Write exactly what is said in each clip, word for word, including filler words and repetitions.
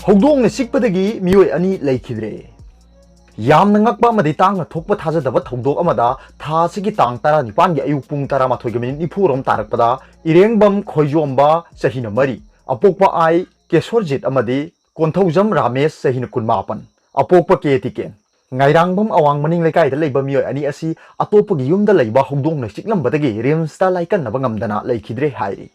ꯍꯧꯗꯣꯡꯅ ꯆꯤꯛꯄꯗꯒꯤ ꯃꯤꯑꯣꯏ ꯑꯅꯤ ꯂꯩꯈꯤꯗ꯭ꯔꯦ꯫ ꯌꯥꯝꯅ ꯉꯛꯄ ꯑꯃꯗꯤ ꯇꯥꯡꯅ ꯊꯣꯛꯄ ꯊꯥꯖꯗꯕ ꯊꯧꯗꯣꯛ ꯑꯃꯗ, ꯊꯥ ꯑꯁꯤꯒꯤ ꯇꯥꯡ ꯇꯔꯥꯅꯤꯄꯥꯟꯒꯤ ꯑꯌꯨꯛ ꯄꯨꯡ ꯇꯔꯥꯃꯥꯊꯣꯏꯒ ꯃꯤꯅꯤꯠ ꯅꯤꯐꯨ ꯔꯣꯝ ꯇꯥꯔꯛꯄꯗ, ꯏꯔꯦꯡꯕꯝ ꯈꯣꯏꯖꯣꯝꯕ, ꯆꯍꯤꯅ ꯃꯔꯤ, ꯑꯄꯣꯛꯄ ꯑꯥꯏ ꯀꯦꯁꯣꯔꯖꯤꯠ ꯑꯃꯗꯤ ꯀꯣꯟꯊꯧꯖꯝ ꯔꯥꯃꯦꯁ, ꯆꯍꯤꯅ ꯀꯨꯟꯃꯥꯄꯟ, ꯑꯄꯣꯛꯄ ꯀꯦ ꯇꯤꯀꯦꯟ, ꯉꯥꯏꯔꯥꯡꯕꯝ ꯑꯋꯥꯡ ꯃꯅꯤꯡ ꯂꯩꯀꯥꯏꯗ ꯂꯩꯕ ꯃꯤꯑꯣꯏ ꯑꯅꯤ ꯑꯁꯤ ꯑꯇꯣꯞꯄꯒꯤ ꯌꯨꯝꯗ ꯂꯩꯕ ꯍꯧꯗꯣꯡꯅ ꯆꯤꯛꯂꯝꯕꯗꯒꯤ ꯔꯤꯝꯁꯇ ꯂꯥꯏꯀꯠꯅꯕ ꯉꯝꯗꯅ ꯂꯩꯈꯤꯗ꯭ꯔꯦ ꯍꯥꯏꯔꯤ꯫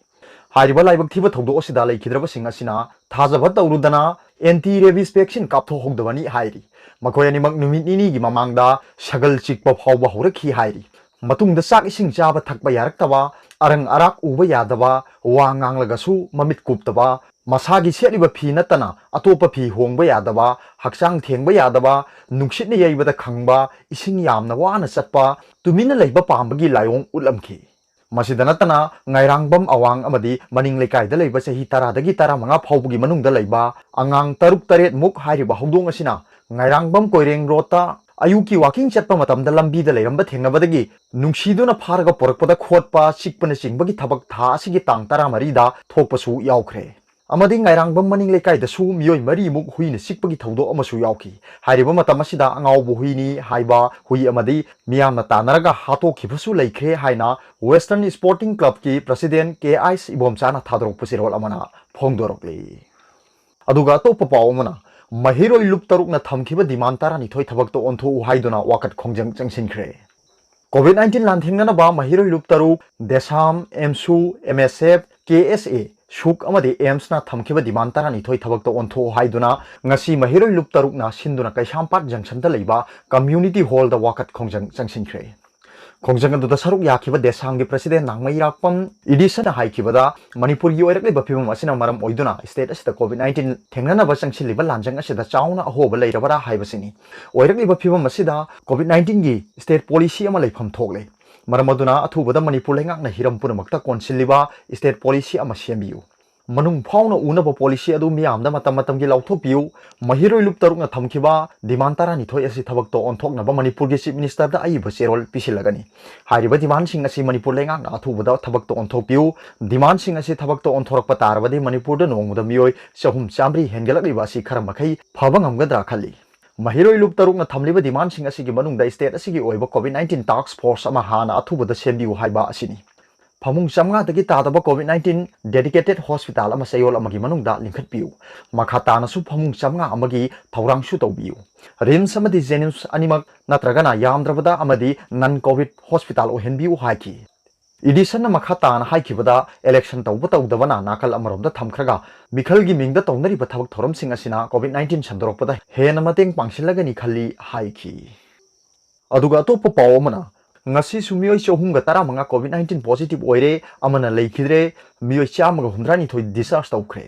ꯍꯥꯏꯔꯤꯕ ꯂꯥꯏꯕꯛ ꯊꯤꯕ ꯊꯧꯗꯣꯛ ꯑꯁꯤꯗ ꯂꯩꯈꯤꯗ꯭ꯔꯕꯁꯤꯡ ꯑꯁꯤꯅ ꯊꯥꯖꯕ ꯇꯧꯔꯨꯗꯅ ꯑꯦꯟꯇꯤ ꯔꯦꯕꯤꯁ ꯚꯦꯛꯁꯤꯟ ꯀꯥꯞꯊꯣꯛꯍꯧꯗꯕꯅꯤ ꯍꯥꯏꯔꯤ꯫ ꯃꯈꯣꯏ ꯑꯅꯤꯃꯛ ꯅꯨꯃꯤꯠ ꯅꯤꯅꯤꯒꯤ ꯃꯃꯥꯡꯗ ꯁꯒꯜ ꯆꯤꯛꯄ ꯐꯥꯎꯕ ꯍꯧꯔꯛꯈꯤ ꯍꯥꯏꯔꯤ꯫ ꯃꯇꯨꯡꯗ ꯆꯥꯛ ꯏꯁꯤꯡ ꯆꯥꯕ ꯊꯛꯄ ꯌꯥꯔꯛꯇꯕ, ꯑꯔꯪ ꯑꯔꯥꯛ ꯎꯕ ꯌꯥꯗꯕ, ꯋꯥ ꯉꯥꯡꯂꯒꯁꯨ ꯃꯃꯤꯠ ꯀꯨꯞꯇꯕ, ꯃꯁꯥꯒꯤ ꯁꯦꯠꯂꯤꯕ ꯐꯤ ꯅꯠꯇꯅ ꯑꯇꯣꯞꯄ ꯐꯤ ꯍꯣꯡꯕ ꯌꯥꯗꯕ, ꯍꯛꯆꯥꯡ ꯊꯦꯡꯕ ꯌꯥꯗꯕ, ꯅꯨꯡꯁꯤꯠꯅ ꯌꯩꯕꯗ ꯈꯪꯕ, ꯏꯁꯤꯡ ꯌꯥꯝꯅ ꯋꯥꯅ ꯆꯠꯄ, ꯇꯨꯃꯤꯟꯅ ꯂꯩꯕ ꯄꯥꯝꯕꯒꯤ ꯂꯥꯏꯑꯣꯡ ꯎꯠꯂꯝꯈꯤ꯫ ꯃꯁꯤꯗ ꯅꯠꯇꯅ ꯉꯥꯏꯔꯥꯡꯕꯝ ꯑꯋꯥꯡ ꯑꯃꯗꯤ ꯃꯅꯤꯡ ꯂꯩꯀꯥꯏꯗ ꯂꯩꯕ ꯆꯍꯤ ꯇꯔꯥꯗꯒꯤ ꯇꯔꯥꯃꯉꯥ ꯐꯥꯎꯕꯒꯤ ꯃꯅꯨꯡꯗ ꯂꯩꯕ ꯑꯉꯥꯡ ꯇꯔꯨꯛ ꯇꯔꯦꯠ ꯃꯨꯛ ꯍꯥꯏꯔꯤꯕ ꯍꯧꯗꯣꯡ ꯑꯁꯤꯅ ꯉꯥꯏꯔꯥꯡꯕꯝ ꯀꯣꯏꯔꯦꯡ ꯔꯣꯗꯇ ꯑꯌꯨꯛꯀꯤ ꯋꯥꯀꯤꯡ ꯆꯠꯄ ꯃꯇꯝꯗ ꯂꯝꯕꯤꯗ ꯂꯩꯔꯝꯕ ꯊꯦꯡꯅꯕꯗꯒꯤ ꯅꯨꯡꯁꯤꯗꯨꯅ ꯐꯥꯔꯒ ꯄꯨꯔꯛꯄꯗ ꯈꯣꯠꯄ, ꯆꯤꯛꯄꯅꯆꯤꯡꯕꯒꯤ ꯊꯕꯛ ꯊꯥ ꯑꯁꯤꯒꯤ ꯇꯥꯡ ꯇꯔꯥꯃꯔꯤꯗ ꯊꯣꯛꯄꯁꯨ ꯌꯥꯎꯈ꯭ꯔꯦ꯫ ꯑꯃꯗꯤ ꯉꯥꯏꯔꯥꯡꯕꯝ ꯃꯅꯤꯡ ꯂꯩꯀꯥꯏꯗꯁꯨ ꯃꯤꯑꯣꯏ ꯃꯔꯤꯃꯨꯛ ꯍꯨꯏꯅ ꯆꯤꯛꯄꯒꯤ ꯊꯧꯗꯣꯛ ꯑꯃꯁꯨ ꯌꯥꯎꯈꯤ꯫ ꯍꯥꯏꯔꯤꯕ ꯃꯇꯝ ꯑꯁꯤꯗ ꯑꯉꯥꯎꯕ ꯍꯨꯏꯅꯤ ꯍꯥꯏꯕ ꯍꯨꯏ ꯑꯃꯗꯤ ꯃꯤꯌꯥꯝꯅ ꯇꯥꯟꯅꯔꯒ ꯍꯥꯠꯇꯣꯛꯈꯤꯕꯁꯨ ꯂꯩꯈ꯭ꯔꯦ ꯍꯥꯏꯅ ꯋꯦꯁꯇꯔꯟ ꯁ꯭ꯄꯣꯔꯇꯤꯡ ꯀ꯭ꯂꯕꯀꯤ ꯄ꯭ꯔꯁꯤꯗꯦꯟ ꯀꯦ ꯑꯥꯏꯁ ꯏꯕꯣꯝꯆꯥꯅ ꯊꯥꯗꯣꯔꯛꯄ ꯆꯦꯔꯣꯜ ꯑꯃꯅ ꯐꯣꯡꯗꯣꯔꯛꯂꯤ꯫ ꯑꯗꯨꯒ ꯑꯇꯣꯞꯄ ꯄꯥꯎ ꯑꯃꯅ, ꯃꯍꯩꯔꯣꯏ ꯂꯨꯞ ꯇꯔꯨꯛꯅ ꯊꯝꯈꯤꯕ ꯗꯤꯃꯥꯟ ꯇꯔꯥꯅꯤꯊꯣꯏ ꯊꯕꯛꯇ ꯑꯣꯟꯊꯣꯛꯎ ꯍꯥꯏꯗꯨꯅ ꯋꯥꯀꯠ ꯈꯣꯡꯖꯪ ꯆꯪꯁꯤꯟꯈ꯭ꯔꯦ꯫ ꯀꯣꯚꯤꯗ ꯅꯥꯏꯟꯇꯤꯟ ꯂꯥꯟꯊꯦꯡꯅꯅꯕ ꯃꯍꯩꯔꯣꯏ ꯂꯨꯞ ꯇꯔꯨꯛ, ꯗꯦꯁꯥꯝ, ꯑꯦꯝꯁꯨ, ꯑꯦꯝ ꯑꯦꯁ ꯑꯦꯐ, ꯀꯦ ꯑꯦꯁ ꯑꯦ, ꯁꯨꯛ ꯑꯃꯗꯤ ꯑꯦꯝꯁꯅ ꯊꯝꯈꯤꯕ ꯗꯤꯃꯥꯟ ꯇꯔꯥꯅꯤꯊꯣꯏ ꯊꯕꯛꯇ ꯑꯣꯟꯊꯣꯛꯎ ꯍꯥꯏꯗꯨꯅ ꯉꯁꯤ ꯃꯍꯩꯔꯣꯏ ꯂꯨꯞ ꯇꯔꯨꯛꯅ ꯁꯤꯟꯗꯨꯅ ꯀꯩꯁꯥꯝꯄꯥꯠ ꯖꯪꯁꯟꯗ ꯂꯩꯕ ꯀꯝꯃ꯭ꯌꯨꯅꯤꯇꯤ ꯍꯣꯜꯗ ꯋꯥꯀꯠ ꯈꯣꯡꯖꯪ ꯆꯪꯁꯤꯟꯈ꯭ꯔꯦ꯫ ꯈꯣꯡꯖꯪ ꯑꯗꯨꯗ ꯁꯔꯨꯛ ꯌꯥꯈꯤꯕ ꯗꯦꯁꯥꯝꯒꯤ ꯄ꯭ꯔꯁꯤꯗꯦꯟ ꯅꯥꯡꯃꯩꯔꯥꯛꯄꯝ ꯏꯗꯤꯁꯟꯅ ꯍꯥꯏꯈꯤꯕꯗ, ꯃꯅꯤꯄꯨꯔꯒꯤ ꯑꯣꯏꯔꯛꯂꯤꯕ ꯐꯤꯕꯝ ꯑꯁꯤꯅ ꯃꯔꯝ ꯑꯣꯏꯗꯨꯅ ꯁ꯭ꯇꯦꯠ ꯑꯁꯤꯗ ꯀꯣꯚꯤꯗ ꯅꯥꯏꯟꯇꯤꯟ ꯊꯦꯡꯅꯅꯕ ꯆꯪꯁꯤꯜꯂꯤꯕ ꯂꯥꯟꯖꯪ ꯑꯁꯤꯗ ꯆꯥꯎꯅ ꯑꯍꯣꯕ ꯂꯩꯔꯕꯔꯥ ꯍꯥꯏꯕꯁꯤꯅꯤ꯫ ꯑꯣꯏꯔꯛꯂꯤꯕ ꯐꯤꯕꯝ ꯑꯁꯤꯗ ꯀꯣꯚꯤꯗ ꯅꯥꯏꯟꯇꯤꯟꯒꯤ ꯁ꯭ꯇꯦꯠ ꯄꯣꯂꯤꯁꯤ ꯑꯃ ꯂꯩꯐꯝ ꯊꯣꯛꯂꯦ꯫ ꯃꯔꯝ ꯑꯗꯨꯅ ꯑꯊꯨꯕꯗ ꯃꯅꯤꯄꯨꯔ ꯂꯩꯉꯥꯛꯅ ꯍꯤꯔꯝ ꯄꯨꯝꯅꯃꯛꯇ ꯀꯣꯟꯁꯤꯜꯂꯤꯕ ꯁ꯭ꯇꯦꯠ ꯄꯣꯂꯤꯁꯤ ꯑꯃ ꯁꯦꯝꯕꯤꯌꯨ꯫ ꯃꯅꯨꯡ ꯐꯥꯎꯅ ꯎꯅꯕ policy ꯑꯗꯨ ꯃꯤꯌꯥꯝꯗ ꯃꯇꯝ ꯃꯇꯝꯒꯤ ꯂꯥꯎꯊꯣꯛꯄꯤꯌꯨ꯫ ꯃꯍꯩꯔꯣꯏ ꯂꯨꯞ ꯇꯔꯨꯛꯅ ꯊꯝꯈꯤꯕ demand ꯇꯔꯥꯅꯤꯊꯣꯏ ꯑꯁꯤ ꯊꯕꯛꯇ ꯑꯣꯟꯊꯣꯛꯅꯕ ꯃꯅꯤꯄꯨꯔꯒꯤ Chief Minister ꯗ ꯑꯏꯕ ꯆꯦꯔꯣꯜ ꯄꯤꯁꯤꯜꯂꯒꯅꯤ꯫ ꯍꯥꯏꯔꯤꯕ demand ꯁꯤꯡ ꯑꯁꯤ ꯃꯅꯤꯄꯨꯔ ꯂꯩꯉꯥꯛꯅ ꯑꯊꯨꯕꯗ ꯊꯕꯛꯇ ꯑꯣꯟꯊꯣꯛꯄꯤꯌꯨ꯫ Demand ꯁꯤꯡ ꯑꯁꯤ ꯊꯕꯛꯇ ꯑꯣꯟꯊꯣꯔꯛꯄ ꯇꯥꯔꯕꯗꯤ ꯃꯅꯤꯄꯨꯔꯗ ꯅꯣꯡꯃꯗ ꯃꯤꯑꯣꯏ ꯆꯍꯨꯝ ꯆꯥꯃꯔꯤ ꯍꯦꯟꯒꯠꯂꯛꯂꯤꯕ ꯑꯁꯤ ꯈꯔ ꯃꯈꯩ ꯐꯕ ꯉꯝꯒꯗ꯭ꯔꯥ ꯈꯜꯂꯤ꯫ ꯃꯍꯩꯔꯣꯏ ꯂꯨꯞ ꯇꯔꯨꯛꯅ ꯊꯝꯂꯤꯕ demand ꯁꯤꯡ ꯑꯁꯤꯒꯤ ꯃꯅꯨꯡꯗ state ꯑꯁꯤꯒꯤ ꯑꯣꯏꯕ COVID nineteen task force ꯑꯃ ꯍꯥꯟꯅ ꯑꯊꯨꯕꯗ ꯁꯦꯝꯕꯤꯌꯨ ꯍꯥꯏꯕ ꯑꯁꯤꯅꯤ꯫ ꯐꯃꯨꯡ ꯆꯥꯝꯃꯉꯥꯗꯒꯤ ꯇꯥꯗꯕ COVID nineteen dedicated hospital ꯑꯃ ꯆꯌꯣꯜ ꯑꯃꯒꯤ ꯃꯅꯨꯡꯗ ꯂꯤꯡꯈꯠꯄꯤꯌꯨ꯫ ꯃꯈꯥ ꯇꯥꯅꯁꯨ ꯐꯃꯨꯡ ꯆꯥꯝꯃꯉꯥ ꯑꯃꯒꯤ ꯊꯧꯔꯥꯡꯁꯨ ꯇꯧꯕꯤꯌꯨ꯫ RIMS ꯑꯃꯗꯤ JNIMS ꯑꯅꯤꯃꯛ ꯅꯠꯇ꯭ꯔꯒꯅ ꯌꯥꯝꯗ꯭ꯔꯕꯗ ꯑꯃꯗꯤ non COVID hospital ꯑꯣꯏꯍꯟꯕꯤꯌꯨ ꯍꯥꯏꯈꯤ꯫ ꯏꯗꯤꯁꯟꯅ ꯃꯈꯥ ꯇꯥꯅ ꯍꯥꯏꯈꯤꯕꯗ, election ꯇꯧꯕ ꯇꯧꯗꯕꯅ ꯅꯥꯀꯜ ꯑꯃꯔꯣꯝꯗ ꯊꯝꯈ꯭ꯔꯒ, ꯃꯤꯈꯜꯒꯤ ꯃꯤꯡꯗ ꯇꯧꯅꯔꯤꯕ ꯊꯕꯛ ꯊꯧꯔꯝꯁꯤꯡ ꯑꯁꯤꯅ COVID nineteen ꯁꯟꯗꯣꯔꯛꯄꯗ ꯍꯦꯟꯅ ꯃꯇꯦꯡ ꯄꯥꯡꯁꯤꯜꯂꯒꯅꯤ ꯈꯜꯂꯤ ꯍꯥꯏꯈꯤ꯫ ꯑꯗꯨꯒ ꯑꯇꯣꯞꯄ ꯄꯥꯎ ꯑꯃꯅ, ꯉꯁꯤꯁꯨ ꯃꯤꯑꯣꯏ ꯆꯍꯨꯝꯒ ꯇꯔꯥꯃꯉꯥ COVID nineteen positive ꯑꯣꯏꯔꯦ, ꯑꯃꯅ ꯂꯩꯈꯤꯗ꯭ꯔꯦ, ꯃꯤꯑꯣꯏ ꯆꯥꯝꯃꯒ ꯍꯨꯝꯗ꯭ꯔꯥꯅꯤꯊꯣꯏ discharge ꯇꯧꯈ꯭ꯔꯦ꯫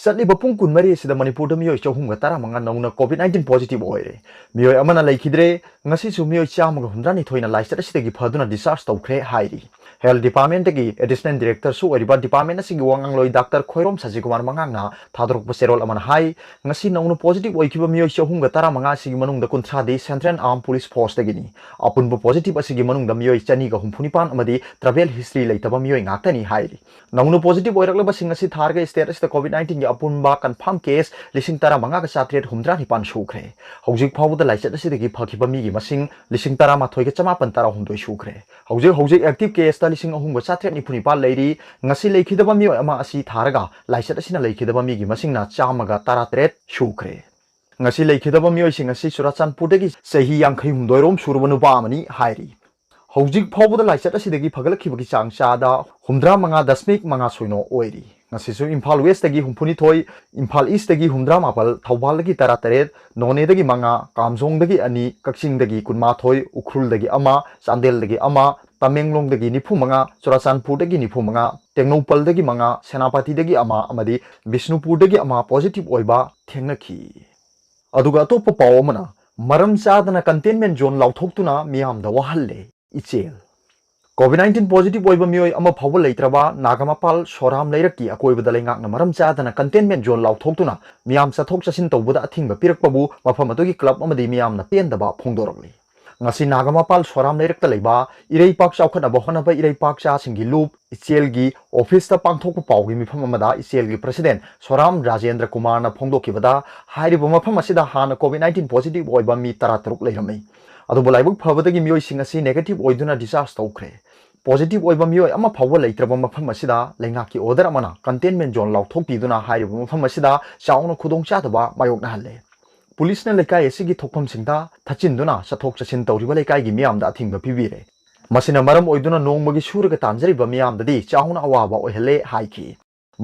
ꯆꯠꯂꯤꯕ ꯄꯨꯡ ꯀꯨꯟꯃꯔꯤ ꯑꯁꯤꯗ ꯃꯅꯤꯄꯨꯔꯗ ꯃꯤꯑꯣꯏ ꯆꯍꯨꯝꯒ ꯇꯔꯥꯃꯉꯥ ꯅꯧꯅ COVID nineteen positive ꯑꯣꯏꯔꯦ꯫ ꯃꯤꯑꯣꯏ ꯑꯃꯅ ꯂꯩꯈꯤꯗ꯭ꯔꯦ꯫ ꯉꯁꯤꯁꯨ ꯃꯤꯑꯣꯏ ꯆꯥꯝꯃꯒ ꯍꯨꯝꯗ꯭ꯔꯥꯅꯤꯊꯣꯏꯅ ꯂꯥꯏꯆꯠ ꯑꯁꯤꯗꯒꯤ ꯐꯗꯨꯅ discharge ꯇꯧꯈ꯭ꯔꯦ ꯍꯥꯏꯔꯤ꯫ Health Department ꯇꯒꯤ Additional Director ꯁꯨ ꯑꯣꯏꯔꯤꯕ department ꯑꯁꯤꯒꯤ ꯋꯥꯉꯥꯡꯂꯣꯏ Doctor ꯈꯣꯏꯔꯣꯝ ꯁꯖꯤꯀꯨꯃꯥꯔ ꯃꯉꯥꯡꯅ ꯊꯥꯗꯣꯔꯛꯄ ꯆꯦꯔꯣꯜ ꯑꯃꯅ ꯍꯥꯏ, ꯉꯁꯤ ꯅꯧꯅ positive ꯑꯣꯏꯈꯤꯕ ꯃꯤꯑꯣꯏ ꯆꯍꯨꯝꯒ ꯇꯔꯥꯃꯉꯥ ꯑꯁꯤꯒꯤ ꯃꯅꯨꯡꯗ ꯀꯨꯟꯊ꯭ꯔꯥꯗꯤ Central Armed Police Force ꯇꯒꯤꯅꯤ꯫ ꯑꯄꯨꯟꯕ positive ꯑꯁꯤꯒꯤ ꯃꯅꯨꯡꯗ ꯃꯤꯑꯣꯏ ꯆꯅꯤꯒ ꯍꯨꯝꯐꯨ ꯅꯤꯄꯥꯟ ꯑꯃꯗꯤ travel history ꯂꯩꯇꯕ ꯃꯤꯑꯣꯏ ꯉꯥꯛꯇꯅꯤ ꯍꯥꯏꯔꯤ꯫ ꯅꯧꯅ positive ꯑꯣꯏꯔꯛꯂꯕꯁꯤꯡ ꯑꯁꯤ ꯊꯥꯔꯒ state ꯑꯁꯤꯗ COVID nineteen ꯒꯤ ꯑꯄꯨꯟꯕ confirm case ꯂꯤꯁꯤꯡ ꯇꯔꯥꯃꯉꯥꯒ ꯆꯥꯇ꯭ꯔꯦꯠ ꯍꯨꯝꯗ꯭ꯔꯥ ꯅꯤꯄꯥꯟ ꯁꯨꯈ꯭ꯔꯦ꯫ ꯍꯧꯖꯤꯛ ꯐꯥꯎꯕꯗ ꯂꯥꯏꯆꯠ ꯑꯁꯤꯗꯒꯤ ꯐꯈꯤꯕ ꯃꯤꯒꯤ ꯃꯁꯤꯡ ꯂꯤꯁꯤꯡ ꯇꯔꯥꯃꯥꯊꯣꯏꯒ ꯆꯃꯥꯄꯟ ꯇꯔꯥꯍꯨꯝꯗꯣꯏ ꯁꯨꯈ꯭ꯔꯦ꯫ ꯍꯧꯖꯤꯛ ꯍꯧꯖꯤꯛ active case ꯇ ꯂꯤꯁꯤꯡ ꯑꯍꯨꯝꯒ ꯆꯥꯇ꯭ꯔꯦꯠ ꯅꯤꯐꯨ ꯅꯤꯄꯥꯟ ꯂꯩꯔꯤ꯫ ꯉꯁꯤ ꯂꯩꯈꯤꯗꯕ ꯃꯤꯑꯣꯏ ꯑꯃ ꯑꯁꯤ ꯊꯥꯔꯒ ꯂꯥꯏꯆꯠ ꯑꯁꯤꯅ ꯂꯩꯈꯤꯗꯕ ꯃꯤꯒꯤ ꯃꯁꯤꯡꯅ ꯆꯥꯝꯃꯒ ꯇꯔꯥꯇꯔꯦꯠ ꯁꯨꯈ꯭ꯔꯦ꯫ ꯉꯁꯤ ꯂꯩꯈꯤꯗꯕ ꯃꯤꯑꯣꯏꯁꯤꯡ ꯑꯁꯤ ꯆꯨꯔꯥꯆꯥꯟꯄꯨꯔꯗꯒꯤ ꯆꯍꯤ ꯌꯥꯡꯈꯩ ꯍꯨꯝꯗꯣꯏ ꯔꯣꯝ ꯁꯨꯔꯕ ꯅꯨꯄꯥ ꯑꯃꯅꯤ ꯍꯥꯏꯔꯤ꯫ ꯍꯧꯖꯤꯛ ꯐꯥꯎꯕꯗ ꯂꯥꯏꯆꯠ ꯑꯁꯤꯗꯒꯤ ꯐꯒꯠꯂꯛꯈꯤꯕꯒꯤ ꯆꯥꯡ ꯆꯥꯗ ꯍꯨꯝꯗ꯭ꯔꯥ ꯃꯉꯥ ꯗꯁꯃꯤꯛ ꯃꯉꯥ ꯁꯣꯏꯅꯣ ꯑꯣꯏꯔꯤ꯫ ꯉꯁꯤꯁꯨ ꯏꯝꯐꯥꯜ West ꯇꯒꯤ ꯍꯨꯝꯐꯨꯅꯤꯊꯣꯏ, ꯏꯝꯐꯥꯜ East ꯇꯒꯤ ꯍꯨꯝꯗ꯭ꯔꯥ ꯃꯥꯄꯜ, ꯊꯧꯕꯥꯜꯗꯒꯤ ꯇꯔꯥꯇꯔꯦꯠ, ꯅꯣꯅꯦꯗꯒꯤ ꯃꯉꯥ, ꯀꯥꯝꯖꯣꯡꯗꯒꯤ ꯑꯅꯤ, ꯀꯛꯆꯤꯡꯗꯒꯤ ꯀꯨꯟꯃꯥꯊꯣꯏ, ꯎꯈ꯭ꯔꯨꯜꯗꯒꯤ ꯑꯃ, ꯆꯥꯟꯗꯦꯜꯗꯒꯤ ꯑꯃ, ꯇꯃꯦꯡꯂꯣꯡꯗꯒꯤ ꯅꯤꯐꯨ ꯃꯉꯥ, ꯆꯨꯔꯥꯆꯥꯟꯄꯨꯔꯗꯒꯤ ꯅꯤꯐꯨ ꯃꯉꯥ, ꯇꯦꯡꯅꯧꯄꯜꯗꯒꯤ ꯃꯉꯥ, ꯁꯦꯅꯥꯄꯇꯤꯗꯒꯤ ꯑꯃ ꯑꯃꯗꯤ ꯕꯤꯁꯅꯨꯄꯨꯔꯗꯒꯤ ꯑꯃ positive ꯑꯣꯏꯕ ꯊꯦꯡꯅꯈꯤ꯫ ꯑꯗꯨꯒ ꯑꯇꯣꯞꯄ ꯄꯥꯎ ꯑꯃꯅ, ꯃꯔꯝ ꯆꯥꯗꯅ containment zone ꯂꯥꯎꯊꯣꯛꯇꯨꯅ ꯃꯤꯌꯥꯝꯗ ꯋꯥꯍꯜꯂꯦ, ꯏꯆꯦꯜ꯫ ꯀꯣꯚꯤꯗ ꯅꯥꯏꯟꯇꯤꯟ ꯄꯣꯖꯤꯇꯤꯚ ꯑꯣꯏꯕ ꯃꯤꯑꯣꯏ ꯑꯃ ꯐꯥꯎꯕ ꯂꯩꯇ꯭ꯔꯕ ꯅꯥꯒꯥꯃꯄꯥꯜ ꯁꯣꯔꯥꯝ ꯂꯩꯔꯛꯀꯤ ꯑꯀꯣꯏꯕꯗ ꯂꯩꯉꯥꯛꯅ ꯃꯔꯝ ꯆꯥꯗꯅ ꯀꯟꯇꯦꯟꯃꯦꯟ ꯖꯣꯟ ꯂꯥꯎꯊꯣꯛꯇꯨꯅ ꯃꯤꯌꯥꯝ ꯆꯠꯊꯣꯛ ꯆꯠꯁꯤꯟ ꯇꯧꯕꯗ ꯑꯊꯤꯡꯕ ꯄꯤꯔꯛꯄꯕꯨ ꯃꯐꯝ ꯑꯗꯨꯒꯤ ꯀ꯭ꯂꯕ ꯑꯃꯗꯤ ꯃꯤꯌꯥꯝꯅ ꯄꯦꯟꯗꯕ ꯐꯣꯡꯗꯣꯔꯛꯂꯤ꯫ ꯉꯁꯤ ꯅꯥꯒꯥꯃꯄꯥꯜ ꯁꯣꯔꯥꯝ ꯂꯩꯔꯛꯇ ꯂꯩꯕ ꯏꯔꯩꯄꯥꯛ ꯆꯥꯎꯈꯠꯅꯕ ꯍꯣꯠꯅꯕ ꯏꯔꯩꯄꯥꯛꯆꯥꯁꯤꯡꯒꯤ ꯂꯨꯞ ꯏꯆꯦꯜꯒꯤ ꯑꯣꯐꯤꯁꯇ ꯄꯥꯡꯊꯣꯛꯄ ꯄꯥꯎꯒꯤ ꯃꯤꯐꯝ ꯑꯃꯗ ꯏꯆꯦꯜꯒꯤ ꯄ꯭ꯔꯁꯤꯗꯦꯟ ꯁꯣꯔꯥꯝ ꯔꯥꯖꯦꯟꯗ꯭ꯔ ꯀꯨꯃꯥꯔꯅ ꯐꯣꯡꯗꯣꯛꯈꯤꯕꯗ, ꯍꯥꯏꯔꯤꯕ ꯃꯐꯝ ꯑꯁꯤꯗ ꯍꯥꯟꯅ ꯀꯣꯚꯤꯗ ꯅꯥꯏꯟꯇꯤꯟ ꯄꯣꯖꯤꯇꯤꯚ ꯑꯣꯏꯕ ꯃꯤ ꯇꯔꯥ ꯇꯔꯨꯛ ꯂꯩꯔꯝꯃꯤ꯫ ꯑꯗꯨꯕꯨ ꯂꯥꯏꯕꯛ ꯐꯕꯗꯒꯤ ꯃꯤꯑꯣꯏꯁꯤꯡ ꯑꯁꯤ ꯅꯦꯒꯦꯇꯤꯚ ꯑꯣꯏꯗꯨꯅ ꯗꯤꯁꯆꯥꯔꯖ ꯇꯧꯈ꯭ꯔꯦ꯫ ꯄꯣꯖꯤꯇꯤꯚ ꯑꯣꯏꯕ ꯃꯤꯑꯣꯏ ꯑꯃ ꯐꯥꯎꯕ ꯂꯩꯇ꯭ꯔꯕ ꯃꯐꯝ ꯑꯁꯤꯗ ꯂꯩꯉꯥꯛꯀꯤ ꯑꯣꯔꯗꯔ ꯑꯃꯅ ꯀꯟꯇꯦꯟꯃꯦꯟ ꯖꯣꯟ ꯂꯥꯎꯊꯣꯛꯄꯤꯗꯨꯅ ꯍꯥꯏꯔꯤꯕ ꯃꯐꯝ ꯑꯁꯤꯗ ꯆꯥꯎꯅ ꯈꯨꯗꯣꯡꯆꯥꯗꯕ ꯃꯥꯌꯣꯛꯅꯍꯜꯂꯦ꯫ ꯄꯨꯂꯤꯁꯅ ꯂꯩꯀꯥꯏ ꯑꯁꯤꯒꯤ ꯊꯣꯛꯐꯝꯁꯤꯡꯗ ꯊꯠꯆꯤꯟꯗꯨꯅ ꯆꯠꯊꯣꯛ ꯆꯠꯁꯤꯟ ꯇꯧꯔꯤꯕ ꯂꯩꯀꯥꯏꯒꯤ ꯃꯤꯌꯥꯝꯗ ꯑꯊꯤꯡꯕ ꯄꯤꯕꯤꯔꯦ꯫ ꯃꯁꯤꯅ ꯃꯔꯝ ꯑꯣꯏꯗꯨꯅ ꯅꯣꯡꯃꯒꯤ ꯁꯨꯔꯒ ꯇꯥꯟꯖꯔꯤꯕ ꯃꯤꯌꯥꯝꯗꯗꯤ ꯆꯥꯎꯅ ꯑꯋꯥꯕ ꯑꯣꯏꯍꯜꯂꯦ ꯍꯥꯏꯈꯤ꯫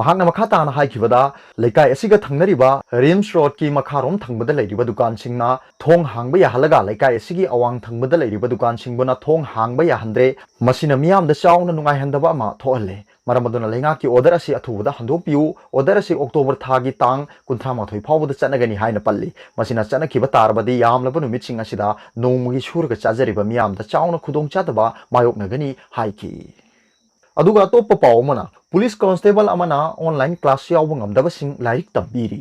ꯃꯍꯥꯛꯅ ꯃꯈꯥ ꯇꯥꯅ ꯍꯥꯏꯈꯤꯕꯗ, ꯂꯩꯀꯥꯏ ꯑꯁꯤꯒ ꯊꯪꯅꯔꯤꯕ ꯔꯤꯝꯁ ꯔꯣꯗꯀꯤ ꯃꯈꯥꯔꯣꯝ ꯊꯪꯕꯗ ꯂꯩꯔꯤꯕ ꯗꯨꯀꯥꯟꯁꯤꯡꯅ ꯊꯣꯡ ꯍꯥꯡꯕ ꯌꯥꯍꯜꯂꯒ ꯂꯩꯀꯥꯏ ꯑꯁꯤꯒꯤ ꯑꯋꯥꯡ ꯊꯪꯕꯗ ꯂꯩꯔꯤꯕ ꯗꯨꯀꯥꯟꯁꯤꯡꯕꯨꯅ ꯊꯣꯡ ꯍꯥꯡꯕ ꯌꯥꯍꯟꯗ꯭ꯔꯦ꯫ ꯃꯁꯤꯅ ꯃꯤꯌꯥꯝꯗ ꯆꯥꯎꯅ ꯅꯨꯡꯉꯥꯏꯍꯟꯗꯕ ꯑꯃ ꯊꯣꯛꯍꯜꯂꯦ꯫ ꯃꯔꯝ ꯑꯗꯨꯅ ꯂꯩꯉꯥꯛꯀꯤ ꯑꯣꯔꯗꯔ ꯑꯁꯤ ꯑꯊꯨꯕꯗ ꯍꯟꯗꯣꯛꯄꯤꯌꯨ꯫ ꯑꯣꯔꯗꯔ ꯑꯁꯤ ꯑꯣꯛꯇꯣꯕꯔ ꯊꯥꯒꯤ ꯇꯥꯡ ꯀꯨꯟꯊ꯭ꯔꯥ ꯃꯥꯊꯣꯏ ꯐꯥꯎꯕꯗ ꯆꯠꯅꯒꯅꯤ ꯍꯥꯏꯅ ꯄꯜꯂꯤ꯫ ꯃꯁꯤꯅ ꯆꯠꯅꯈꯤꯕ ꯇꯥꯔꯕꯗꯤ ꯌꯥꯝꯂꯕ ꯅꯨꯃꯤꯠꯁꯤꯡ ꯑꯁꯤꯗ ꯅꯣꯡꯃꯒꯤ ꯁꯨꯔꯒ ꯆꯥꯖꯔꯤꯕ ꯃꯤꯌꯥꯝꯗ ꯆꯥꯎꯅ ꯈꯨꯗꯣꯡꯆꯥꯗꯕ ꯃꯥꯌꯣꯛꯅꯒꯅꯤ ꯍꯥꯏꯈꯤ꯫ ꯑꯗꯨꯒ ꯑꯇꯣꯞꯄ ꯄꯥꯎ ꯑꯃꯅ, ꯄꯨꯂꯤꯁ ꯀꯣꯟꯁꯇꯦꯕꯜ ꯑꯃꯅ ꯑꯣꯟꯂꯥꯏꯟ ꯀ꯭ꯂꯥꯁ ꯌꯥꯎꯕ ꯉꯝꯗꯕꯁꯤꯡ ꯂꯥꯏꯔꯤꯛ ꯇꯝꯕꯤꯔꯤ꯫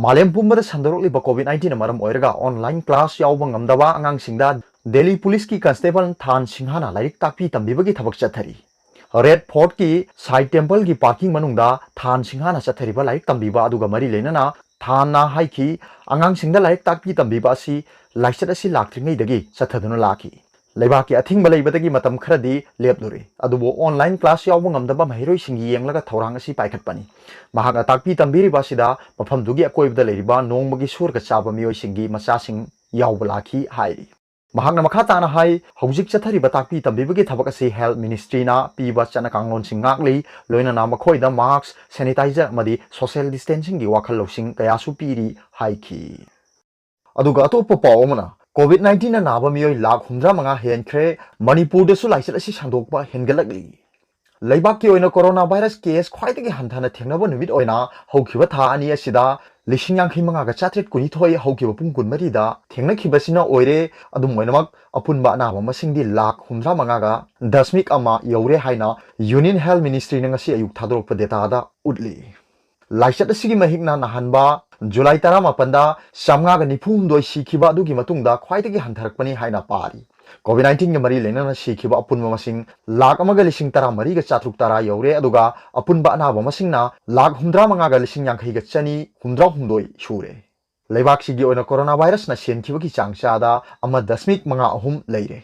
ꯃꯥꯂꯦꯝ ꯄꯨꯝꯕꯗ ꯁꯟꯗꯣꯔꯛꯂꯤꯕ ꯀꯣꯚꯤꯗ ꯅꯥꯏꯟꯇꯤꯟꯅ ꯃꯔꯝ ꯑꯣꯏꯔꯒ ꯑꯣꯟꯂꯥꯏꯟ ꯀ꯭ꯂꯥꯁ ꯌꯥꯎꯕ ꯉꯝꯗꯕ ꯑꯉꯥꯡꯁꯤꯡꯗ ꯗꯦꯜꯂꯤ ꯄꯨꯂꯤꯁꯀꯤ ꯀꯟꯁꯇꯦꯕꯜ ꯊꯥꯟ ꯁꯤꯡꯍꯥꯅ ꯂꯥꯏꯔꯤꯛ ꯇꯥꯛꯄꯤ ꯇꯝꯕꯤꯕꯒꯤ ꯊꯕꯛ ꯆꯠꯊꯔꯤ꯫ ꯔꯦꯗ ꯐꯣꯔꯠꯀꯤ ꯁꯥꯏ ꯇꯦꯝꯄꯜꯒꯤ ꯄꯥꯔꯀꯤꯡ ꯃꯅꯨꯡꯗ ꯊꯥꯟ ꯁꯤꯡꯍꯥꯅ ꯆꯠꯊꯔꯤꯕ ꯂꯥꯏꯔꯤꯛ ꯇꯝꯕꯤꯕ ꯑꯗꯨꯒ ꯃꯔꯤ ꯂꯩꯅꯅ ꯊꯥꯟꯅ ꯍꯥꯏꯈꯤ, ꯑꯉꯥꯡꯁꯤꯡꯗ ꯂꯥꯏꯔꯤꯛ ꯇꯥꯛꯄꯤ ꯇꯝꯕꯤꯕ ꯑꯁꯤ ꯂꯥꯏꯆꯠ ꯑꯁꯤ ꯂꯥꯛꯇ꯭ꯔꯤꯉꯩꯗꯒꯤ ꯆꯠꯊꯗꯨꯅ ꯂꯥꯛꯈꯤ꯫ ꯂꯩꯕꯥꯛꯀꯤ ꯑꯊꯤꯡꯕ ꯂꯩꯕꯗꯒꯤ ꯃꯇꯝ ꯈꯔꯗꯤ ꯂꯦꯞꯂꯨꯔꯦ, ꯑꯗꯨꯕꯨ ꯑꯣꯟꯂꯥꯏꯟ ꯀ꯭ꯂꯥꯁ ꯌꯥꯎꯕ ꯉꯝꯗꯕ ꯃꯍꯩꯔꯣꯏꯁꯤꯡꯒꯤ ꯌꯦꯡꯂꯒ ꯊꯧꯔꯥꯡ ꯑꯁꯤ ꯄꯥꯏꯈꯠꯄꯅꯤ꯫ ꯃꯍꯥꯛꯅ ꯇꯥꯛꯄꯤ ꯇꯝꯕꯤꯔꯤꯕ ꯑꯁꯤꯗ ꯃꯐꯝꯗꯨꯒꯤ ꯑꯀꯣꯏꯕꯗ ꯂꯩꯔꯤꯕ ꯅꯣꯡꯃꯒꯤ ꯁꯨꯔꯒ ꯆꯥꯕ ꯃꯤꯑꯣꯏꯁꯤꯡꯒꯤ ꯃꯆꯥꯁꯤꯡ ꯌꯥꯎꯕ ꯂꯥꯛꯈꯤ ꯍꯥꯏꯔꯤ꯫ ꯃꯍꯥꯛꯅ ꯃꯈꯥ ꯇꯥꯅ ꯍꯥꯏ, ꯍꯧꯖꯤꯛ ꯆꯠꯊꯔꯤꯕ ꯇꯥꯛꯄꯤ ꯇꯝꯕꯤꯕꯒꯤ ꯊꯕꯛ ꯑꯁꯤ ꯍꯦꯜꯊ ꯃꯤꯅꯤꯁꯇ꯭ꯔꯤꯅ ꯄꯤꯕ ꯆꯠꯅ ꯀꯥꯡꯂꯣꯟꯁꯤꯡ ꯉꯥꯛꯂꯤ, ꯂꯣꯏꯅꯅ ꯃꯈꯣꯏꯗ ꯃꯥꯁꯛ, ꯁꯦꯅꯤꯇꯥꯏꯖꯔ ꯑꯃꯗꯤ ꯁꯣꯁꯤꯌꯦꯜ ꯗꯤꯁꯇꯦꯟꯁꯤꯡꯒꯤ ꯋꯥꯈꯜ ꯂꯧꯁꯤꯡ ꯀꯌꯥꯁꯨ ꯄꯤꯔꯤ ꯍꯥꯏꯈꯤ꯫ ꯑꯗꯨꯒ ꯑꯇꯣꯞꯄ ꯄꯥꯎ ꯑꯃꯅ, ꯀꯣꯚꯤꯗ ꯅꯥꯏꯟꯇꯤꯟꯅ ꯅꯥꯕ ꯃꯤꯑꯣꯏ ꯂꯥꯈ ꯍꯨꯝꯗ꯭ꯔꯥ ꯃꯉꯥ ꯍꯦꯟꯈ꯭ꯔꯦ, ꯃꯅꯤꯄꯨꯔꯗꯁꯨ ꯂꯥꯏꯆꯠ ꯑꯁꯤ ꯁꯟꯗꯣꯛꯄ ꯍꯦꯟꯒꯠꯂꯛꯂꯤ꯫ ꯂꯩꯕꯥꯛꯀꯤ ꯑꯣꯏꯅ ꯀꯣꯔꯣꯅꯥ ꯚꯥꯏꯔꯁ ꯀꯦꯁ ꯈ꯭ꯋꯥꯏꯗꯒꯤ ꯍꯟꯊꯅ ꯊꯦꯡꯅꯕ ꯅꯨꯃꯤꯠ ꯑꯣꯏꯅ ꯍꯧꯈꯤꯕ ꯊꯥ ꯑꯅꯤ ꯑꯁꯤꯗ ꯂꯤꯁꯤꯡ ꯌꯥꯡꯈꯩ ꯃꯉꯥꯒ ꯆꯥꯇ꯭ꯔꯦꯠ ꯀꯨꯟꯅꯤꯊꯣꯏ ꯍꯧꯈꯤꯕ ꯄꯨꯡ ꯀꯨꯟꯃꯔꯤꯗ ꯊꯦꯡꯅꯈꯤꯕꯁꯤꯅ ꯑꯣꯏꯔꯦ꯫ ꯑꯗꯨꯝ ꯑꯣꯏꯅꯃꯛ, ꯑꯄꯨꯟꯕ ꯑꯅꯥꯕ ꯃꯁꯤꯡꯗꯤ ꯂꯥꯈ ꯍꯨꯝꯗ꯭ꯔꯥ ꯃꯉꯥꯒ ꯗꯁꯃꯤꯛ ꯑꯃ ꯌꯧꯔꯦ ꯍꯥꯏꯅ Union Health Ministryꯅ ꯉꯁꯤ ꯑꯌꯨꯛ ꯊꯥꯗꯣꯔꯛꯄ dataꯗ ꯎꯠꯂꯤ꯫ ꯂꯥꯏꯆꯠ ꯑꯁꯤꯒꯤ ꯃꯍꯤꯛꯅ ꯅꯍꯥꯟꯕ ꯖꯨꯂꯥꯏ ꯇꯔꯥꯃꯥꯄꯟꯗ ꯆꯥꯝꯃꯉꯥꯒ ꯅꯤꯐꯨ ꯍꯨꯝꯗꯣꯏ ꯁꯤꯈꯤꯕ ꯑꯗꯨꯒꯤ ꯃꯇꯨꯡꯗ ꯈ꯭ꯋꯥꯏꯗꯒꯤ ꯍꯟꯊꯔꯛꯄꯅꯤ ꯍꯥꯏꯅ ꯄꯥꯔꯤ꯫ COVID nineteenꯒ ꯃꯔꯤ ꯂꯩꯅꯅ ꯁꯤꯈꯤꯕ ꯑꯄꯨꯟꯕ ꯃꯁꯤꯡ ꯂꯥꯈ ꯑꯃꯒ ꯂꯤꯁꯤꯡ ꯇꯔꯥꯃꯔꯤꯒ ꯆꯥꯇ꯭ꯔꯨꯛ ꯇꯔꯥ ꯌꯧꯔꯦ, ꯑꯗꯨꯒ ꯑꯄꯨꯟꯕ ꯑꯅꯥꯕ ꯃꯁꯤꯡꯅ ꯂꯥꯈ ꯍꯨꯝꯗ꯭ꯔꯥ ꯃꯉꯥꯒ ꯂꯤꯁꯤꯡ ꯌꯥꯡꯈꯩꯒ ꯆꯅꯤ ꯍꯨꯝꯗ꯭ꯔꯥ ꯍꯨꯝꯗꯣꯏ ꯁꯨꯔꯦ꯫ ꯂꯩꯕꯥꯛꯁꯤꯒꯤ ꯑꯣꯏꯅ ꯀꯣꯔꯣꯅꯥ ꯚꯥꯏꯔꯁꯅ ꯁꯦꯟꯈꯤꯕꯒꯤ ꯆꯥꯡ ꯆꯥꯗ ꯑꯃ ꯗꯁꯃꯤꯛ ꯃꯉꯥ ꯑꯍꯨꯝ ꯂꯩꯔꯦ꯫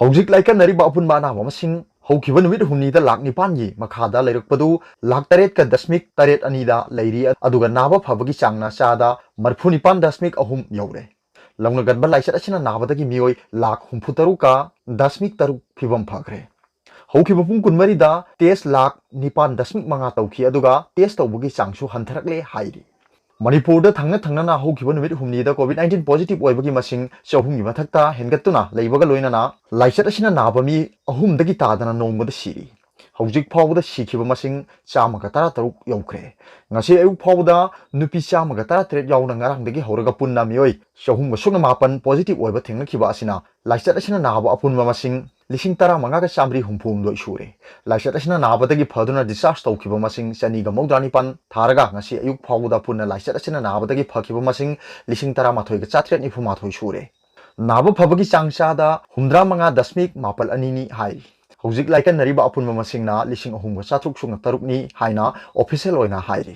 ꯍꯧꯖꯤꯛ ꯂꯥꯏꯀꯠꯅꯔꯤꯕ ꯑꯄꯨꯟꯕ ꯑꯅꯥꯕ ꯃꯁꯤꯡ ꯍꯧꯈꯤꯕ ꯅꯨꯃꯤꯠ ꯍꯨꯝꯅꯤꯗ ꯂꯥꯈ ꯅꯤꯄꯥꯟꯒꯤ ꯃꯈꯥꯗ ꯂꯩꯔꯛꯄꯗꯨ ꯂꯥꯈ ꯇꯔꯦꯠꯀ ꯗꯁꯃꯤꯛ ꯇꯔꯦꯠ ꯑꯅꯤꯗ ꯂꯩꯔꯤ, ꯑꯗꯨꯒ ꯅꯥꯕ ꯐꯕꯒꯤ ꯆꯥꯡꯅ ꯆꯥꯗ ꯃꯔꯤꯐꯨ ꯅꯤꯄꯥꯟ ꯗꯁꯃꯤꯛ ꯑꯍꯨꯝ ꯌꯧꯔꯦ꯫ ꯂꯧꯅꯒꯟꯕ ꯂꯥꯏꯆꯠ ꯑꯁꯤꯅ ꯅꯥꯕꯗꯒꯤ ꯃꯤꯑꯣꯏ ꯂꯥꯈ ꯍꯨꯝꯐꯨ ꯇꯔꯨꯛꯀ ꯗꯁꯃꯤꯛ ꯇꯔꯨꯛ ꯐꯤꯕꯝ ꯐꯈ꯭ꯔꯦ꯫ ꯍꯧꯈꯤꯕ ꯄꯨꯡ ꯀꯨꯟꯃꯔꯤꯗ test ꯂꯥꯈ ꯅꯤꯄꯥꯟ ꯗꯁꯃꯤꯛ ꯃꯉꯥ ꯇꯧꯈꯤ, ꯑꯗꯨꯒ test ꯇꯧꯕꯒꯤ ꯆꯥꯡꯁꯨ ꯍꯟꯊꯔꯛꯂꯦ ꯍꯥꯏꯔꯤ꯫ ꯃꯅꯤꯄꯨꯔꯗ ꯊꯪꯅ ꯊꯪꯅꯅ ꯍꯧꯈꯤꯕ ꯅꯨꯃꯤꯠ ꯍꯨꯝꯅꯤꯗ COVID nineteen positive ꯑꯣꯏꯕꯒꯤ ꯃꯁꯤꯡ ꯆꯍꯨꯝꯒꯤ ꯃꯊꯛꯇ ꯍꯦꯟꯒꯠꯇꯨꯅ ꯂꯩꯕꯒ ꯂꯣꯏꯅꯅ ꯂꯥꯏꯆꯠ ꯑꯁꯤꯅ ꯅꯥꯕ ꯃꯤ ꯑꯍꯨꯝꯗꯒꯤ ꯇꯥꯗꯅ ꯅꯣꯡꯃꯗ ꯁꯤꯔꯤ꯫ ꯍꯧꯖꯤꯛ ꯐꯥꯎꯕꯗ ꯁꯤꯈꯤꯕ ꯃꯁꯤꯡ ꯆꯥꯝꯃꯒ ꯇꯔꯥꯇꯔꯨꯛ ꯌꯧꯈ꯭ꯔꯦ꯫ ꯉꯁꯤ ꯑꯌꯨꯛ ꯐꯥꯎꯕꯗ ꯅꯨꯄꯤ ꯆꯥꯝꯃꯒ ꯇꯔꯥꯇꯔꯦꯠ ꯌꯥꯎꯅ ꯉꯔꯥꯡꯗꯒꯤ ꯍꯧꯔꯒ ꯄꯨꯟꯅ ꯃꯤꯑꯣꯏ ꯆꯍꯨꯝꯒ ꯁꯨꯞꯅ ꯃꯥꯄꯟ positive ꯑꯣꯏꯕ ꯊꯦꯡꯅꯈꯤꯕ ꯑꯁꯤꯅ ꯂꯥꯏꯆꯠ ꯑꯁꯤꯅ ꯅꯥꯕ ꯑꯄꯨꯟꯕ ꯃꯁꯤꯡ ꯂꯤꯁꯤꯡ ꯇꯔꯥꯃꯉꯥꯒ ꯆꯥꯝꯃꯔꯤ ꯍꯨꯝꯐꯨꯍꯨꯝꯗꯣꯏ ꯁꯨꯔꯦ꯫ ꯂꯥꯏꯆꯠ ꯑꯁꯤꯅ ꯅꯥꯕꯗꯒꯤ ꯐꯗꯨꯅ discharge ꯇꯧꯈꯤꯕ ꯃꯁꯤꯡ ꯆꯅꯤꯒ ꯃꯧꯗ꯭ꯔꯥ ꯅꯤꯄꯥꯟ ꯊꯥꯔꯒ ꯉꯁꯤ ꯑꯌꯨꯛ ꯐꯥꯎꯕꯗ ꯄꯨꯟꯅ ꯂꯥꯏꯆꯠ ꯑꯁꯤꯅ ꯅꯥꯕꯗꯒꯤ ꯐꯈꯤꯕ ꯃꯁꯤꯡ ꯂꯤꯁꯤꯡ ꯇꯔꯥꯃꯥꯊꯣꯏꯒ ꯆꯥꯇ꯭ꯔꯦꯠ ꯅꯤꯐꯨꯃꯥꯊꯣꯏ ꯁꯨꯔꯦ꯫ ꯅꯥꯕ ꯐꯕꯒꯤ ꯆꯥꯡ ꯆꯥꯗ ꯍꯨꯝꯗ꯭ꯔꯥ ꯃꯉꯥ ꯗꯁꯃꯤꯛ ꯃꯥꯄꯜ ꯑꯅꯤꯅꯤ ꯍꯥꯏꯔꯤ꯫ ꯍꯧꯖꯤꯛ ꯂꯥꯏꯀꯠꯅꯔꯤꯕ ꯑꯄꯨꯟꯕ ꯃꯁꯤꯡꯅ ꯂꯤꯁꯤꯡ ꯑꯍꯨꯝꯒ ꯆꯥꯇ꯭ꯔꯨꯛ ꯁꯨꯞꯅ ꯇꯔꯨꯛꯅꯤ ꯍꯥꯏꯅ official ꯑꯣꯏꯅ ꯍꯥꯏꯔꯤ꯫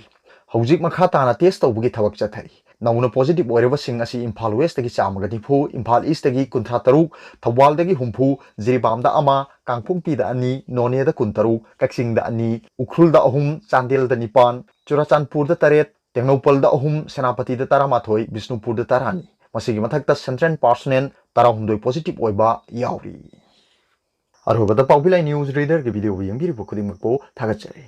ꯍꯧꯖꯤꯛ ꯃꯈꯥ ꯇꯥꯅ test ꯇꯧꯕꯒꯤ ꯊꯕꯛ ꯆꯠꯊꯔꯤ꯫ ꯅꯧꯅ positive ꯑꯣꯏꯔꯕꯁꯤꯡ ꯑꯁꯤ ꯏꯝꯐꯥꯜ Westꯇꯒꯤ ꯆꯥꯝꯃꯒ ꯅꯤꯐꯨ, ꯏꯝꯐꯥꯜ Eastꯇꯒꯤ ꯀꯨꯟꯊ꯭ꯔꯥ ꯇꯔꯨꯛ, ꯊꯧꯕꯥꯜꯗꯒꯤ ꯍꯨꯝꯐꯨ, ꯖꯤꯔꯤꯕꯥꯝꯗ ꯑꯃ, ꯀꯥꯡꯄꯣꯛꯄꯤꯗ ꯑꯅꯤ, ꯅꯣꯅꯦꯗ ꯀꯨꯟꯇꯔꯨꯛ, ꯀꯛꯆꯤꯡꯗ ꯑꯅꯤ, ꯎꯈ꯭ꯔꯨꯜꯗ ꯑꯍꯨꯝ, ꯆꯥꯟꯗꯦꯜꯗ ꯅꯤꯄꯥꯟ, ꯆꯨꯔꯥꯆꯥꯟꯄꯨꯔꯗ ꯇꯔꯦꯠ, ꯇꯦꯡꯅꯧꯄꯜꯗ ꯑꯍꯨꯝ, ꯁꯦꯅꯥꯄꯇꯤꯗ ꯇꯔꯥꯃꯥꯊꯣꯏ, ꯕꯤꯁꯅꯨꯄꯨꯔꯗ ꯇꯔꯥꯅꯤ꯫ ꯃꯁꯤꯒꯤ ꯃꯊꯛꯇ central personnel ꯇꯔꯥꯍꯨꯝꯗꯣꯏ positive ꯑꯣꯏꯕ ꯌꯥꯎꯔꯤ꯫ ꯑꯔꯣꯏꯕꯗ ꯄꯥꯎꯕꯤ ꯂꯥꯏ news readerꯒꯤ video ꯌꯦꯡꯕꯤꯔꯤꯕ ꯈꯨꯗꯤꯡꯃꯛꯄꯨ ꯊꯥꯒꯠꯆꯔꯤ꯫